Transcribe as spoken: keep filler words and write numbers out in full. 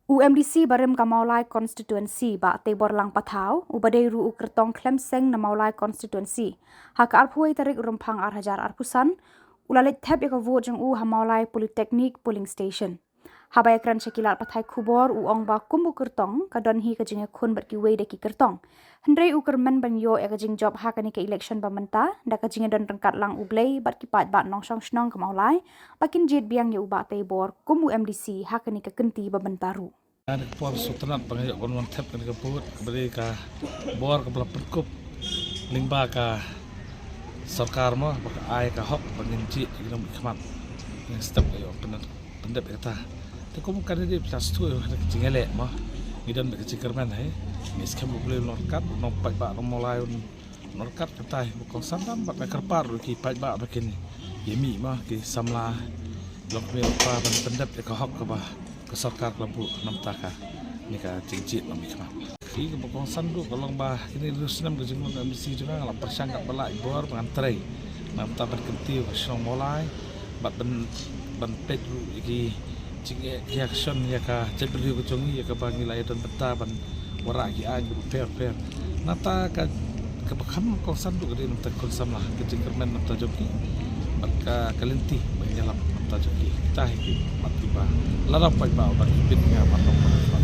U MDC barim ka Mawlai Constituency, Bah Teibor Lang Pathaw, uba dei ruh u kyrtong khlem seng na Mawlai Constituency, ha ka arphew tarik Rymphang ar hajar arphew san, u la leit thep ïa ka vote jong u ha Mawlai Polytechnic Polling Station. Haba ïakren sha ki lad pathai khubor, u ong ba kum u kyrtong, ka don hi ka jingïakhun bad kiwei de ki kyrtong. Hynrei u kyrmen ban ïoh ïa ka jingjop ha kane ka election ba mynta, da ka jingïadon ryngkat lang U Blei bad ki paidbah nongshong shnong ka Mawlai, ba kin jied biang ïa u Bah Teibor kum u MDC ha kane ka kynti ba mynta ruh. Kane ka por sngewtynnat ba nga ïoh ban wan thep kane ka vote, kaba dei ka bor kaba la pynkup lyngba ka sorkar mo, ba ka ai ka hok ba ngin jied ïa ki nongmihkhmat. Ngin step ïa u pyndep, pyndep ïa kata. Te kum kane dei pynta stu ïa ka jingïaleh mo. Ngi don bad ka jingkyrmen hi. Ngi skhem U Blei u nongryngkat, u nongpaidbah nongmawlai u nongryngkat. Kata hi ba kongsan tam bad nga kyrpad ruh ki paidbah ba kin ïa mih mo, ki samla, lok mih lok pa ban pyndep ïa ka hok kaba ka sorkar ka la buh na bynta kane ka jingjied nongmihkhmat. Ki kaba kongsan ruh ka long ba kine hynriew snem ka jinglong MDC jong nga, nga la pyrshang katba lah bor ba ngan trei na bynta ban kyntiew ka shnong Mawlai bad ban, ban peit ruh ïa ki jingeh ki action ïa ka jaitbynriew ka jong ngi, ïa kaba ngi la ïadon bynta ban wanrah ki aiñ bapher bapher. Nangta ka, kaba kham kongsan ruh ka dei na bynta ki khun samla, ka jingkyrmen na bynta jong ki bad ka, ka lynti ba ngi ïalap na bynta jong ki. Kita hi ki mat kiba la dap paidbah ban ïa peit ïa nga ban long ban